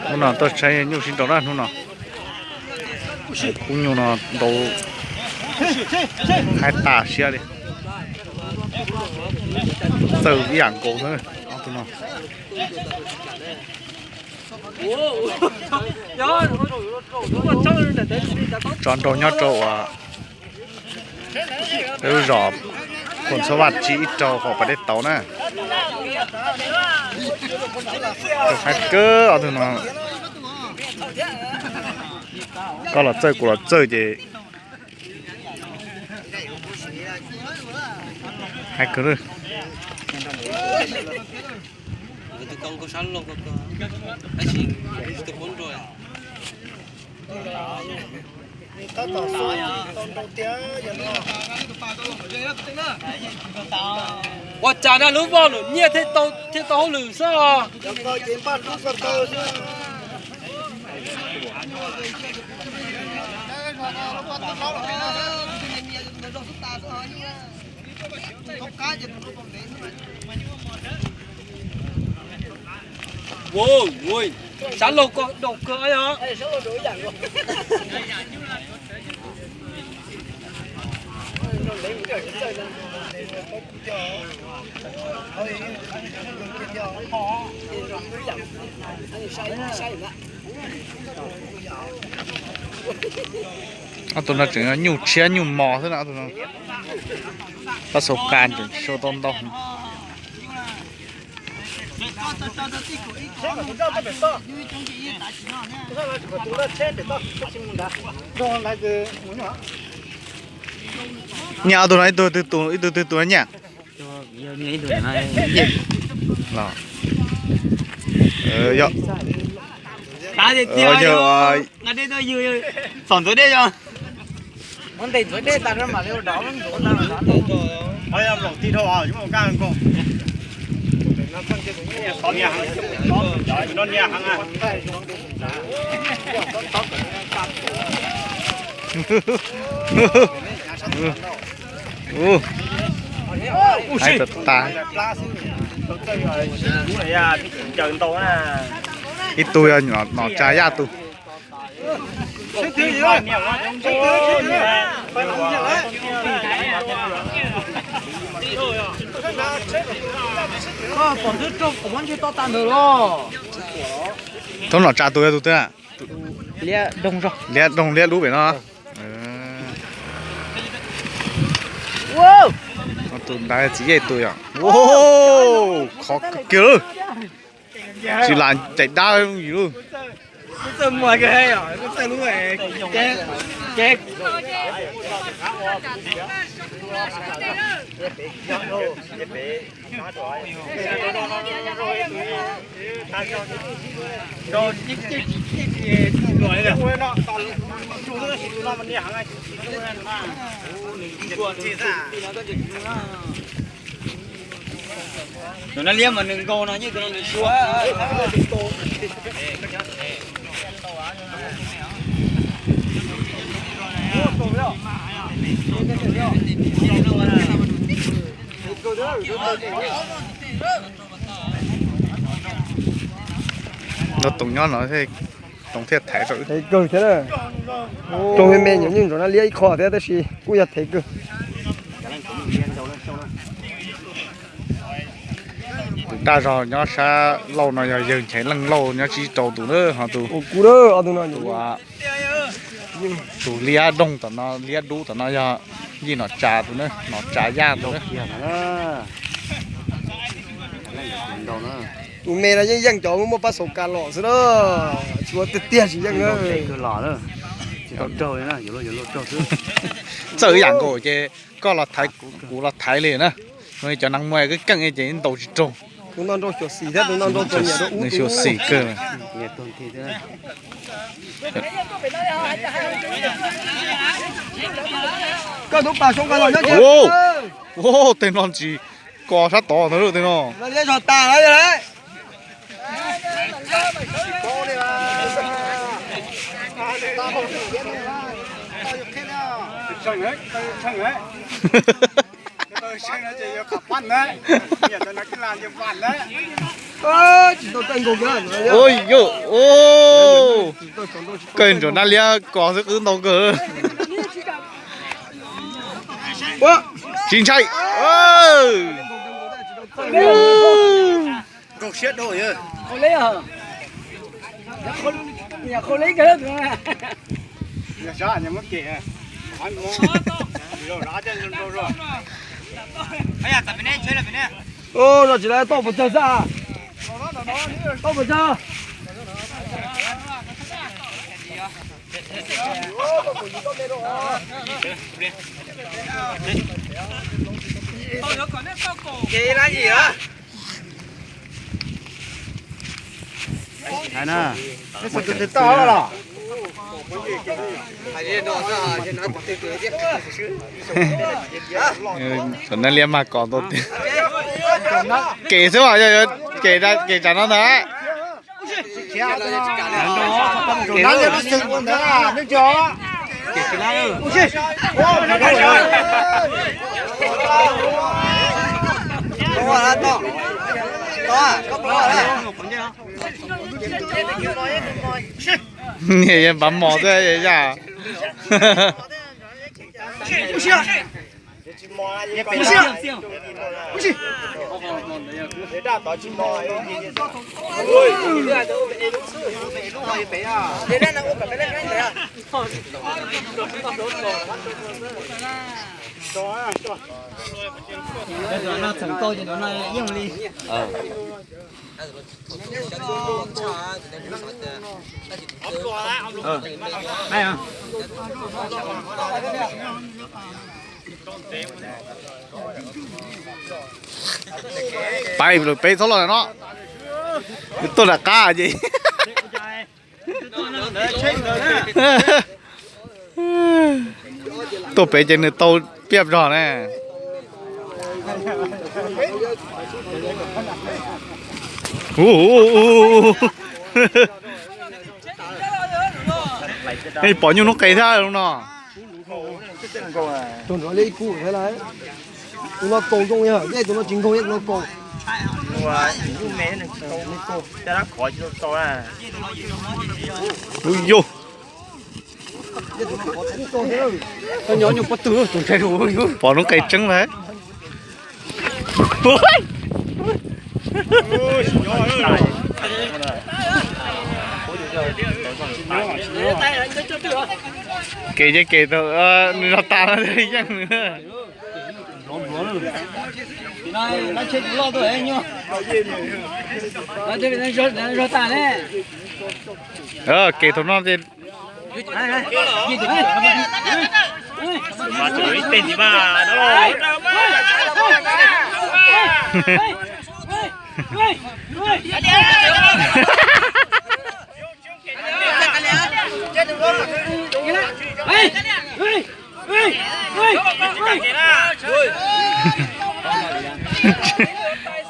Hnub no tuaj saib nyuj sib nraus na hnub no. Khub nyuj no nraus haib tas siab li. Txawj ib yam nkaus xwb ob tug no. Tso nraug nyob rau uas peb lub zos Khuam Txhua Vaj Tsib ib rau hauv pas dej tauv na. Haib kawg ob tug no. Koj los txawj kuv los txawj ces haib kawg. Ua cas na lub voj lwm nyiaj thiaj tau hauj lwm xwb os. Sab laug ko dau kawg os. Ob tug no tseem nyuj tshiab nyuj mos xwb na ob tug no. Pab xau qa tseem tsis sau tau ntau. Nyiaj ob tug no ib tug twg tus ib tug twg tus nyiaj? Yog, yog, Ub, haib tas tas. Ib tug yog nom tsa yaj tug. Thaub nom tsa tus yog tus twg? Liab doog liab dub pem no. Tus ntawd txiv yej tus yom. Khov kiag lawm. Tsis lam caim dab yus lub. Tus no liab mas nws nkaus no yeej tus no nws sua. Nrog Toom nyob no, Toom thiaj thaiv rau. Kawg thiab, rau me me nyuam nyuj ntsaum no liab ib qho thiab tab sis kuj yog thev kawg. Tus daj zog nyob sab laug no yog yawg Nchaiv Leej Lauj nyob tsib rau tus na ho tus. Tus liab doog tom no liab dub tom no yog Yij Nom Tsa tus na, Nom Tsa Yaj tus na. Tus me no yeej yeej cov muaj pab xaus kas los xwb na, tshuav tiag tiag tsis yeej. Txawj ib yam nkaus ces koj los thaiv kuv los thaiv li na. Cov neeg muaj keej keej ces ntaus tsis raug. Tus no nrau xyuam xim thiab tus no nrau txom nyem rau ub tus. Xyuam xim kawg. Koj tus pas soo kas los nyob. Tej no tsis kos sab tod ntag tej no. Liab zog tas lawm. Ua, yog, kawg nrog nab liab kos xwb qwb ntau kawg. Tsis ntshai. Ua, no tsis tau pes tsawg xwb. Tau pes tsawg. Hais na, tus twg tau los? Tus nab liab mag kos ntau tiag. Kev xwb mas, yog kev, kev tsam no ntag. Niam yog npav mos xwb yog. Pais lawm peb txhob los no, tuaj nram qab ces. Tuaj pem ces nws tau piaj zog ne. Pom nyuj hnub qes thiab no. Tus no kaus zoo, tus no tsis nkaus, tus no kaus. Ub yus, pom hnub qes tseeb lawm. Kev ces kev tau, nws zog tas no yeej nws. Kev thaum no ces.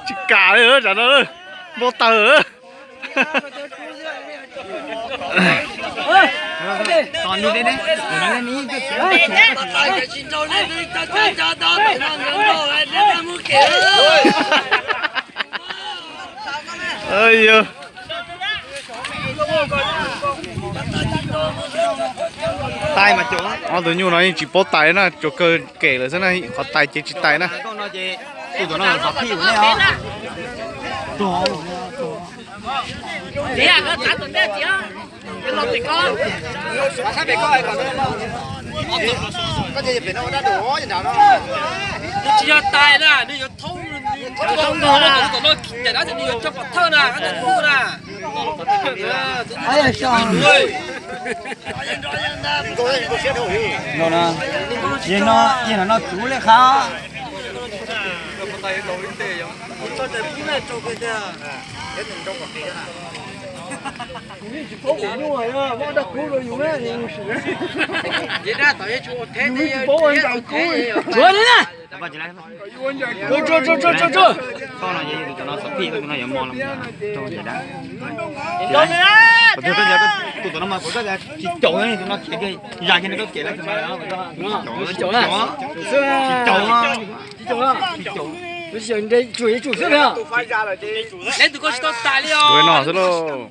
Tsis kam li tsam no, npau taws. Ob tug nyuj no yeej tsis paub tais na, tsuas kawg kem lawm xwb na, qhov tais ces tsis tais na. Tsis yog tais na, nws yuav thoob, nws yuav thoob ntog na, tom no cam dab nws yuav coj pov thawj na, na. Yog no, yog no kuv li qhov. Kuv tsis paub ua ntawm kub li. Tus no mas kuv tsis caum, tus no khiav zais kiag nws koj kem lawm, tsis caum, tsis caum, tsis caum. Tsum, tsum xwb. Leej twg koj tsis tau tas li os. Ua no xwb lauj.